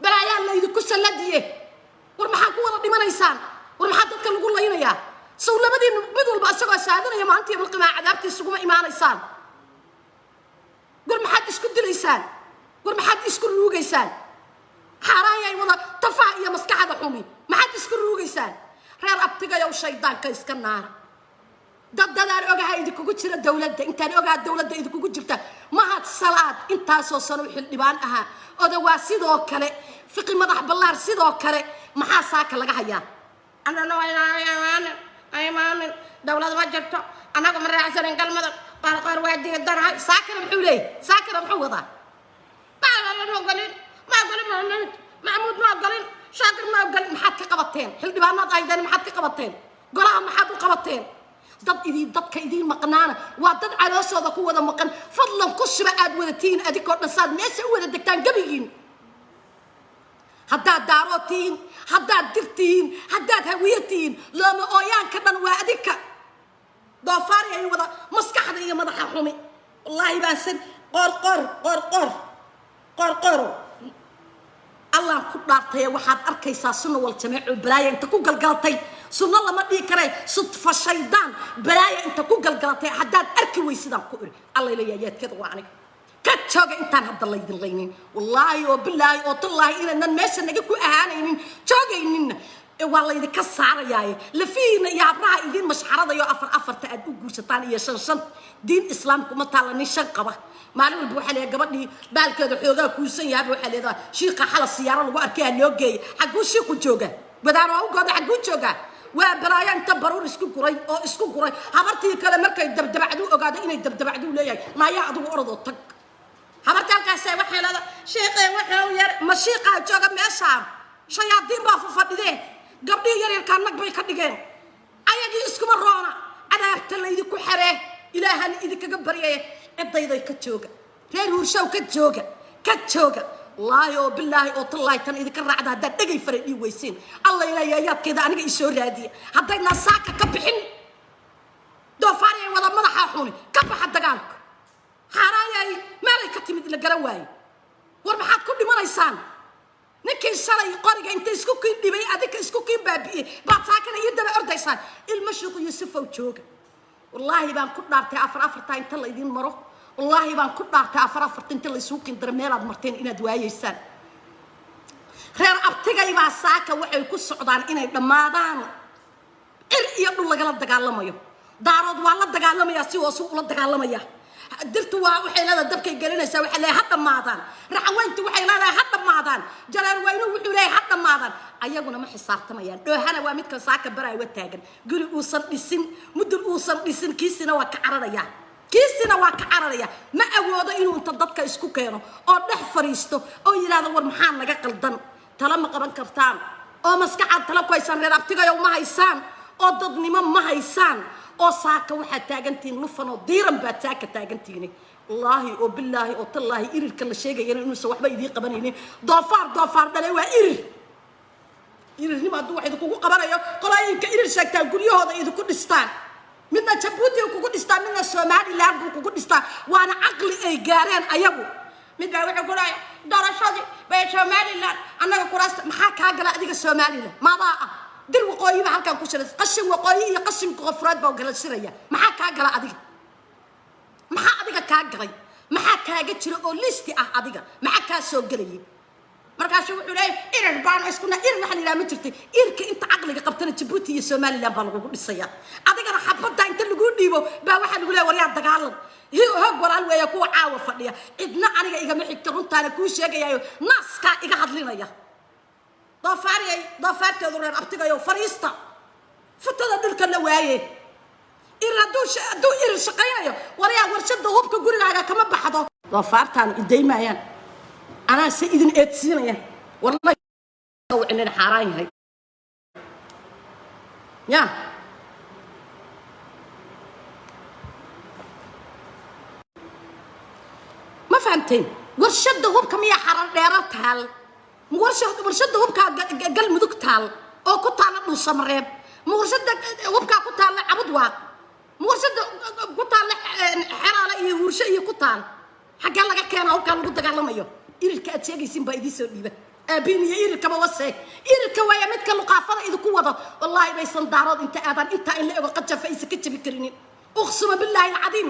Balaayaa laydinku salladiye. War maxaa ku wada dhimanaysaan? War maxaa dadka lagu laynayaa? Sow labadiina mid walba isagoo saadinaya maalinta yawmalqiyaama cadaabta isuguma imaanaysaan? War maxaad isku dilaysaan? War maxaad isku ruugaysaan? Xaaraanyay wada tafaha iyo maskaxda xumi, maxaad isku ruugaysaan? Reer abtigayow, shaydaanka iska naara. Dad dadaan ogaha idinkugu jira dowladda, intaan ogaha dowladda idinkugu jirta. Mahad Salaad intaasoo sano xildhibaan ahaa, Odawaa sidoo kale, Fiqi madax ballaar sidoo kale. Maxaa saaka laga hayaa? Imaamin dowlad ma jirto, annagu ma raacsanin Galmudug, Qaarqoor waa diidanahay. Saakana muxuu leeyahy? Saakana muxuu wadaa? Ma ogolin, ma ogolin, Maxamuud, Maxamuud ma ogolin, Shaakir ma ogolin. Maxaad ka qabateen? Xildhibaanaad aydeen, maxaad ka qabateen golaha? Maxaad u qabateen? Dad idin dadka idiin maqnaana waa dad calooshooda ku wada maqan. Fadlan ku shuba aad wadatiin adinkoo dhan saad meesha u wada degtaan gebigiin. Haddaad Daarood tihiin, haddaad Dir tihiin, haddaad Hawiye tihiin, looma ooyaanka dhan waa adinka. Doofaari ay wada maskaxda iyo madaxa xumi. Wallaahi baan san qoor qoor qoor qoor qoor qooro Allaan ku dhaartaya. Waxaad arkaysaa Sunna wal Jameeco balaaya inta ku galgalatay. Sunno lama dhihi karee, sudfa shaydaan balaaya inta ku galgalatay haddaad arki weysidaan ku iri. Alla ilayayaadkeeda waa aniga ka jooga intaan hadda laydin laynin. Wallaahi oo bilaahi oo tallaahi inaynan meesha naga ku ahaanaynin, joogayninna waa laydinka saarayaaye. Lafihiina iyo habraha idiin mashxaradayo afar afarta aad u guursataan iyo shan shan. Diin islaamku ma taalla nin shan qaba. Maalin walba waxaa leeyahay gabadhii baalkeeda xoogaa kuusan yahaba, waxaa leedahay shiiqa xala siyaaro lagu arkay ha loo geeyay. Xagguu shiiqu jooga? Wadaano awgooda xagguu joogaa? Waa balaayo inta baruur isku guray oo isku guray. Habartii kale markay dabdabacdu ogaado inay dabdabacdu leeyahay, naayaa adigu orodoo tag. Habarta halkaas waxay leedahay shiiqee wuxuu yar ma shiiqaa jooga meeshaan? Shayaadiin baa fafadhidee, gabdhihii yaryarkaa nag bay ka dhigeen, ayagii iskuma roona. Cadaabta laydinku xeree, ilaahan idinkaga baryaya, ciddayday ka jooga. Reer Huurshaw ka jooga, ka jooga. Wallaahi oo bilaahi oo tallaahi tan idinka raacda haddaad dhegay faray dhii weysiin. Alla ilaayayaadkeeda aniga isoo raadiya haddaydnaa saaka ka bixin. Doofaariyay wada madaxaa xuni ka baxa dagaalka. Xaaraayay meelay ka timid la garan waaye. War maxaad ku dhimanaysaan? Ninkii shalay qoriga inta isku kiin dhibay, adinka isku kiin baabi'iyey, baad saakana iyo daba ordaysaan. Ilmo Sheekhu Yuusufow jooga. Wallaahi baan ku dhaartay afar afartaa inta la idiin maro. Wallaahi baan ku dhaartay afar afarta inta laysugu kiin daro meelaad marteen inaad waayeysaan. Reer abtigay baa saaka waxay ku socdaan inay dhammaadaan. Cir iyo dhul lagala dagaalamayo. Daarood waa la dagaalamayaa, si hoosu ula dagaalamaya. Dirtu waa waxay leedahay dabkay gelinaysaa, waxay leedahay ha dhammaadaan. Raxaweyntu waxay leedahay ha dhammaadaan. Jareer weynuhu wuxuu leeyahay ha dhammaadaan. Ayaguna ma xisaabtamayaan. Dhoohana waa midkan saaka baraawa taagan, guri uusan dhisin, mudul uusan dhisin, kiisina waa ka cararaya, kiisina waa ka cararaya. Ma awoodo inuu inta dadka isku keeno oo dhex fariisto oo yidhaahdo war maxaa naga qaldan. Tala ma qaban kartaan oo maskaxaad tala ku haysaan. Reer abtigayow ma haysaan oo dadnimo ma haysaan oo saaka waxaad taagantihiin lufan oo diiran baad saaka taagantihiin. Wallaahi oo bilaahi oo tallaahi irirka la sheegayana inuusan waxba idiin qabanaynin. Doofaar doofaar dhale waa irir. Irirnimo hadduu wax idinkugu qabanayo, qolooyinka irir sheegtaa guryahooda idinku dhistaan. Midna Jabuuti kugu dhistaa, midna Somaliland buu kugu dhistaa. Waana caqli ay gaareen ayagu. Mid baa wuxuu ku dhahay doorashadii bay Somaliland annaga kuraasta. Maxaa kaa gala adiga Somaliland? Maadaa ah dir waqooyi baa halkan ku shiray. Qashin waqooyi iyo qashin koonfureed baa gala shiraya. Maxaa kaa gala adiga? Maxaa adiga kaa galay? Maxaa kaaga jira oo listi ah adiga? Maxaa kaa soo gelayay? Markaasu wuxuu leeyahay irir baan iskuna irir. Waxa la yidhaha ma jirtay. Irka inta caqliga qabtana Jabuuti iyo Somaliland baa lagugu dhisaya. Adigana xabadda inta laguu dhiibo baa waxaa lagu leeyahay waryaa dagaalan. Hoog walaal weeya kuwa caawa fadhiya. Cidna aniga igama xigta, runtaana kuu sheegayayo naaskaa iga hadlinaya. Doofaariyay doofaarteedu reer abtigayo fariista futada dhulka la waaye. Irir hadduu irir shaqaynayo, waryaa warshada hubka gurigaaga kama baxdo. Doofaartaan idaymaayaan, anaa se idin eedsiinaya. Warlawicinin xaaraan yahay ya. Ma fahamteen? Warshada hubka miyaa xarar dheero taal? Ma warshada hubkaa Galmudug taal oo ku taalla Dhuusamareeb? Ma warshada hubkaa ku taalla Cabudwaaq? Ma warshada ku taalla Xeraale iyo Huursho iyo ku taal? Xaggee laga keenaa hubkaa lagu dagaalamayo? Irirka aad sheegaysiin baa idiin soo dhiiba aabiin iyo irirkaba wase. Irirka waaya midka luqaafada idinku wado. Wallaahi baysan daarood inta aadaan intaa in la ego qajafa aysan ka jabi karinin. Uqsuma billaahi alcadiim.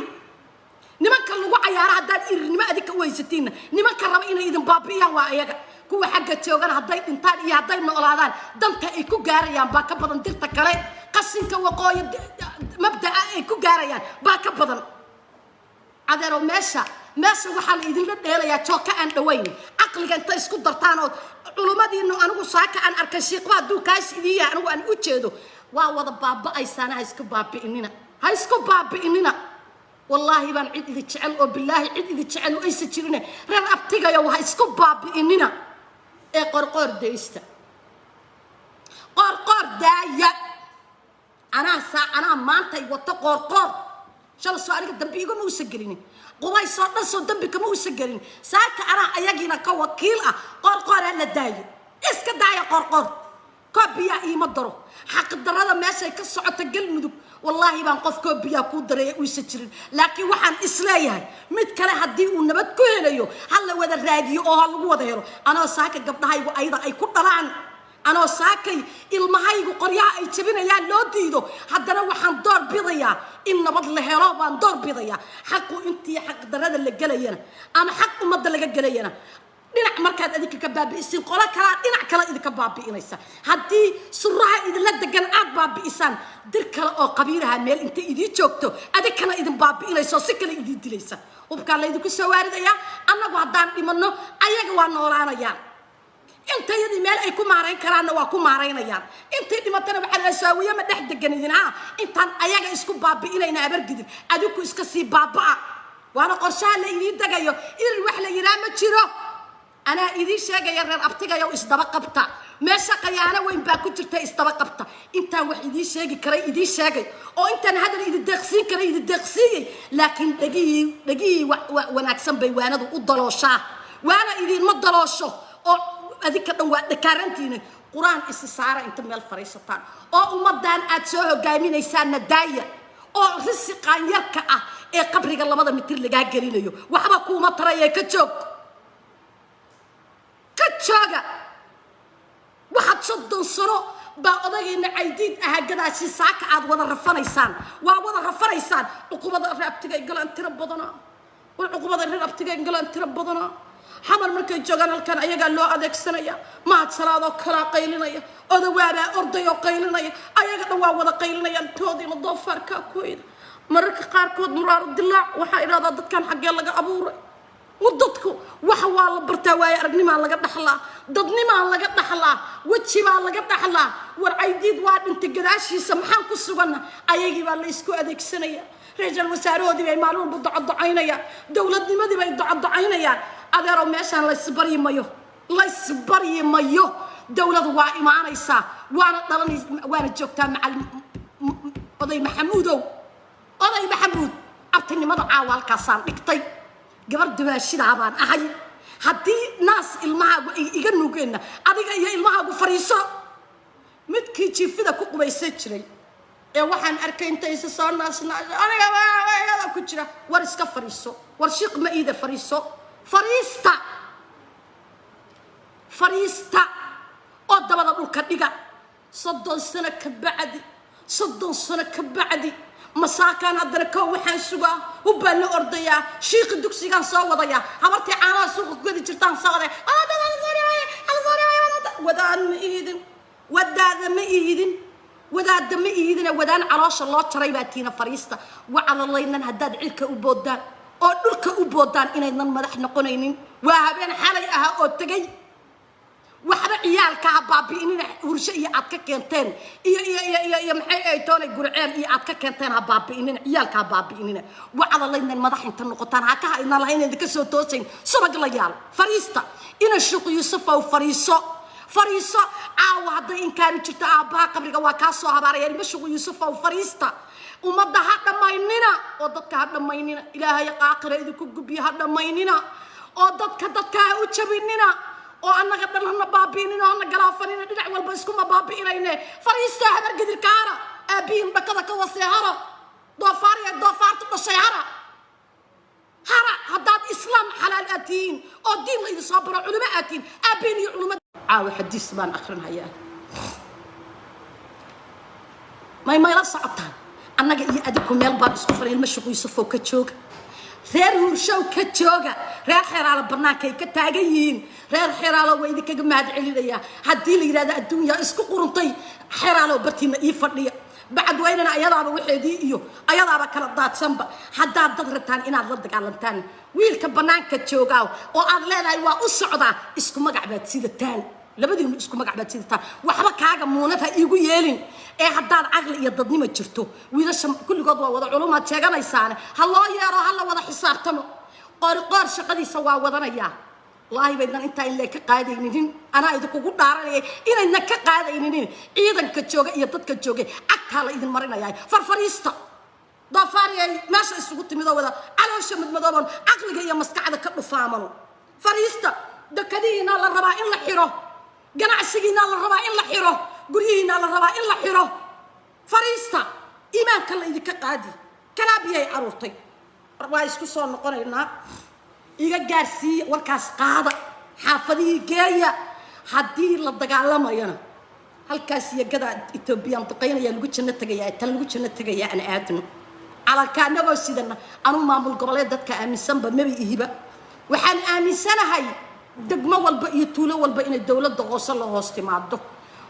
Nimanka lagu cayaaro haddaad irirnimo adinka u haysatiinna, nimanka raba inay idin baabi'iyaan waa ayaga. Kuwa xagga joogana hadday dhintaan iyo hadday noolaadaan, danta ay ku gaarayaan baa ka badan dirta kale. Qashinka waqooyi mabda'a ay ku gaarayaan baa ka badan. Adeero meesha waxaa la idinla dheelayaa jooka aan dhawayn. Caqliga inta isku dartaan oo culummadiinu, anigu saaka aan arkay shiiqba hadduu kaas idiin yahay, anigu aan u jeedo waa wada baaba'aysaana. Ha isku baabi'inina, ha isku baabi'inina. Wallaahi baan cid idi jecel oo bilaahi cid idi jecel oo aysan jirine. Reer abtigayo ha isku baabi'inina ee qorqoor daysta, qoorqoor daaya. Anaa saa anaa maantay wato qoorqoor. Shala soo aniga dambi igama uusan gelinin, qubaysoo dhan soo dambi kama uusan gelin. Saaka anaa ayagiina ka wakiil ah. Qoorqooraa la daayo, iska daaya qoorqoor. Koob biyaa iima daro. Xaqdarrada meeshay ka socota Galmudug, wallaahi baan qof koob biyaa kuu dareeya uusan jirin. Laakiin waxaan isleeyahay mid kale haddii uu nabad ku helayo, ha la wada raadiyo oo ha lagu wada helo. Anoo saaka gabdhahaygu ayada ay ku dhalaan Anoo saakay ilmahaygu qoryaha ay jabinayaan loo diido, haddana waxaan door bidayaa in nabad la helo baan door bidayaa. Xaqu intii xaq darada la gelayana ama xaq ummadda laga gelayana, dhinac markaad adinka ka baabi'isiin, qolo kalaa dhinac kale idinka baabi'inaysa. Haddii suraha idinla degan aad baabi'isaan, dir kale oo qabiilaha meel inta idiin joogto adinkana idin baabi'inaysa oo si kale idiin dilaysa. Hubkaa laydinku soo waaridayaa. Annagu haddaan dhimanno, ayaga waa noolaanayaan. Intayadii meel ay ku maarayn karaanna waa ku maaraynayaan. Intay dhimatana waxaa asaawiye ma dhex degan idin ha. Intaan ayaga isku baabi'inayna, Habargidir, adinku iska sii baaba'a. Waana qorshaha la idiin degayo. Irir wax la yidhaha ma jiro, anaa idiin sheegaya. Reer abtigayow, isdaba qabta. Meesha qayaano weyn baa ku jirta, isdaba qabta. Intaan wax idiin sheegi karay idiin sheegay, oo intaan hadal idin deeqsiin karay idin deeqsiiyey, laakiin dhegihii wanaagsan bay waanadu u dalooshaa. Waana idiinma daloosho oo adinka dhan waa dhakaarantiina. Qur-aan isi saara inta meel fadhiisataan, oo ummaddan aad soo hogaaminaysaanna daaya, oo risiqaan yarka ah ee qabriga 2da mitir lagaa gelinayo waxba kuuma taraya. Ka joog, ka jooga. Waxaad 30 sano baa odagayna Caydiid ahaa gadaashii saaka aad wada rafanaysaan, waa wada rafanaysaan. Cuqubada reer abtiga galaan tiro badanaa, war cuqubada reer abtiga galaan tiro badanaa. Xamar markay joogaan halkan ayagaa loo adeegsanaya. Mahad Salaadoo kalaa qaylinaya, odawaabaa ordayoo qaylinaya, ayaga dhan waa wada qaylinayaan. Toodiina doofaarkaa kuweyda. Mararka qaarkood muraaro dilaac waxaa idhahdaa, dadkan xaggee laga abuuray? Dadku waxa waa la bartaa, waaye aragnimaa laga dhaxlaa, dadnimaa laga dhaxlaa, weji baa laga dhaxlaa. War Caydiid waa dhintay, gadaashiisa maxaan ku suganna? Ayagii baa la isku adeegsanaya. Ra-iisul wasaarahoodii bay maalin walba docodocaynayaan, dowladnimadii bay docodocaynayaan. Adeerow, meeshaan laysbaryi mayo, laysbaryi mayo. Dowladu waa imaanaysaa, waana dhalanay, waana joogtaa. Macalin oday Maxamuudow, oday Maxamuud, abtinimada caawa halkaasaan dhigtay. Gabar dumaashidaa baan ahay. Haddii naas ilmahaagu ay iga nugeenna, adiga iyo ilmahaagu fariiso. Midkii jiifida ku qubaysan jiray ee waxaan arkay intaysa soo naasna aniga ku jira, war iska fariiso. War shiiq ma iida, fariiso, fariista, fariista oo dabada dhulka dhiga. 30 sano ka bacdi, 30 sano ka bacdi, masaakaan haddana koo waxaan sugaa hubbaan la ordayaa, shiiqi dugsigaan soo wadayaa, habartii caanaha suuqa ku gadi jirtaan soo wadaya. Wadaan ma ihidin, wadaada ma ihidin, wadaada ma ihidina. Wadaan caloosha loo jaray baa tiina. Fariista wacalalaynan. Haddaad cirka u boodaan oo dhulka u boodaan, inaydnan madax noqonaynin. Waa habeen xalay ahaa oo tegay. Waxba ciyaalka ha baabi'inina. Hursho iyo aad ka keenteen iyo maxay ay toonay Gurceel iyo aad ka keenteen ha baabi'inina, ciyaalka ha baabi'inina. Wacdalaydnan madax inta noqotaan hakaha idna lahayn idinka soo toosayn. Subag la yaal, fariista. Ina Shuuq Yuusufow, fariiso, fariiso. Caawa hadday inkaari jirto, aabbaha qabriga waa kaa soo habaaraya. Ilmo Shuuq Yuusufow, fariista. Ummadda ha dhammaynina oo dadka ha dhammaynina. Ilaahay qaaqira idinku gubbiyo. Ha dhammaynina oo dadka ha u jabinina, oo annaga dhan hana baabi'inin oo hana galaafanina. Dhinac walba iskuma baabi'inayne. Fariista. Habargidirka hara, aabbihiin dhakada ka wasee hara, doofaariya doofaartu dhashay hara, hara. Haddaad islaam xalaal aad tihiin oo diin la idin soo baro, culimo aad tihiin, aabbihiin iyo culimo. Caawa xadiis baan akrinhayaa. May mayla socotaan? Annaga iyo adinku meel baan isku faray. Ilma Shuq Yuusufow, ka jooga. Reer Huurshow, ka jooga. Reer Xeraalo bannaankay ka taagan yihiin. Reer Xeraalo waa idinkaga mahad celinayaa. Haddii la yidhahdo adduunyaa isku quruntay, Xeraalo bartiina ii fadhiya. Bacadweynena ayadaaba waxeedii iyo ayadaaba kala daadsanba. Haddaad dad rabtaan inaad la dagaalantaan, wiilka bannaanka joogaa oo aad leedahay waa u socdaa, isku magac baad sidataan labadiinu, isku magac baad sidataan. Waxba kaaga muunad ha iigu yeelin. Ee haddaad caqli iyo dadnimo jirto, wiilasha kulligood waa wada culumaad sheeganaysaane, ha loo yeero, ha la wada xisaabtamo. Qooriqoor shaqadiisa waa wadanayaa. Wallaahi baydnan intaa in lee ka qaadayninin. Anaa idinkugu dhaaranayay inaydnan ka qaadayninin. Ciidanka jooga iyo dadka joogay cagtaa la idin marinayaa. Farfariista, doofaariyay meesha isugu timidoo wada caloosha madmadooban, caqliga iyo maskaxda ka dhufaamano, fariista. Dekadihiina la rabaa in la xiro, ganacsigiina la rabaa in la xiro, guryihiina la rabaa in la xiro. Fariista, iimaanka la idinka qaadi. Kalaabiyay aruurtay. Waa isku soo noqonaynaa. Iga gaarsiiya warkaas, qaada xaafadihii geeya. Haddii la dagaalamayana Halkaas iyo gadaa Etoobiyaan duqaynayaa, lagu janno tegayaa, tan lagu janno tegayaa. Aan aadno calanka annagoo sidana. Anuu maamul goboleed dadka aaminsanba maba ihiba. Waxaan aaminsanahay degmo walba iyo tuulo walba inay dowladda hoose la hoos timaado,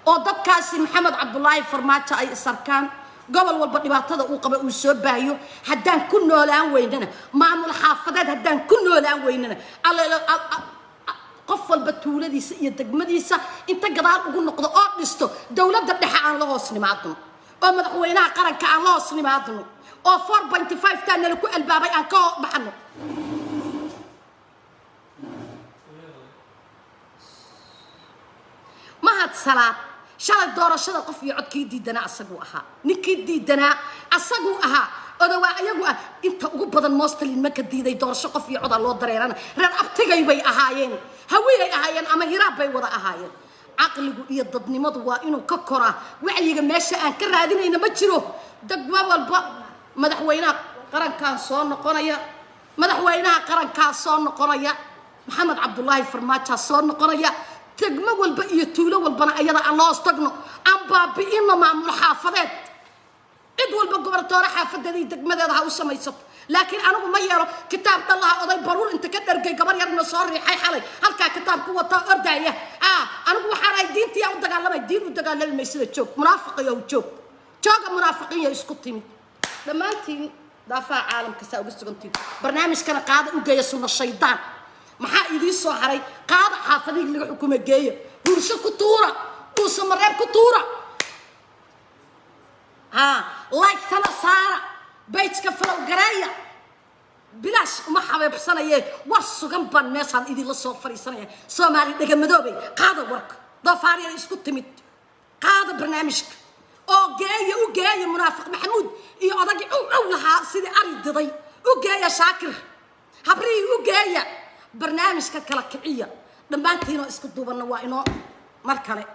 oo dadkaasi Maxamed Cabdulaahi Farmaajo ay isarkaan, gobol walba dhibaatada uu qaba uu soo baahiyo. Haddaan ku noolaan weynana maamul xaafadeed, haddaan ku noolaan weynana, qof walba tuuladiisa iyo degmadiisa inta gadaal ugu noqdo oo dhisto, dowladda dhexe aan la hoos nimaadno, oo madaxweynaha qaranka aan la hoos nimaadno, oo 4.5 taa nala ku albaabay aan ka baxno. Mahad Salaad shalay doorashada qof iyo codkii diidanaa asaguu ahaa, ninkii diidanaa asaguu ahaa. Odawaa ayagu ah inta ugu badan mostalin marka diiday doorasho qof iyo codaa loo dareerana. Reer abtigay bay ahaayeen, hawiyay ahaayeen ama hiraab bay wada ahaayeen. Caqligu iyo dadnimadu waa inuu ka koraa wacyiga. Meesha aan ka raadinayna ma jiro. Degmo walba madaxweynaha qarankaan soo noqonaya, madaxweynaha qarankaa soo noqonaya, Maxamed Cabdulaahi Farmaajaa soo noqonaya. Degmo walba iyo tuulo walbana ayada aan la hoos tagno, aan baabi'ino maamul xaafadeed. Cid walba gobortoore xaafadeeda iyo degmadeeda ha u samaysato, laakiin anigu ma yeelo kitaab dhallaha. Oday baruur inta ka dhargay, gabar yarna soo riixay, xalay halkaa kitaab ku wataa ordaya. Anigu waxaan ahay diintiyaa u dagaalamay. Diin u dagaalami maysida. Joog munaafiqiyow, joog, jooga. Munaafiqiin ya isku timid dhammaantiin daafaha caalamka saa uga sugantiin. Barnaamijkana qaada, u geeya sunna shaydaan. Maxaa idiin soo haray? Qaada xaafadihii laga xukumo, geeya hursho ku tuura, Dhuusamareeb ku tuura, ha like-tana saara, page-ka follow gareeya. Bilaash uma xabeebsanaye, war sugan baan meeshaan idinla soo fadhiisanaya. Soomaali dhegamadoobay, qaada warka. Doofaariyada isku timid, qaada barnaamijka oo geeya, u geeya munaafiq Maxamuud iyo odagii ow ow lahaa sidii ari diday. U geeya Shaakir, habrihii u geeya barnaamijka, kala kiciya dhammaantiinoo isku duubanna. Waa inoo mar kale.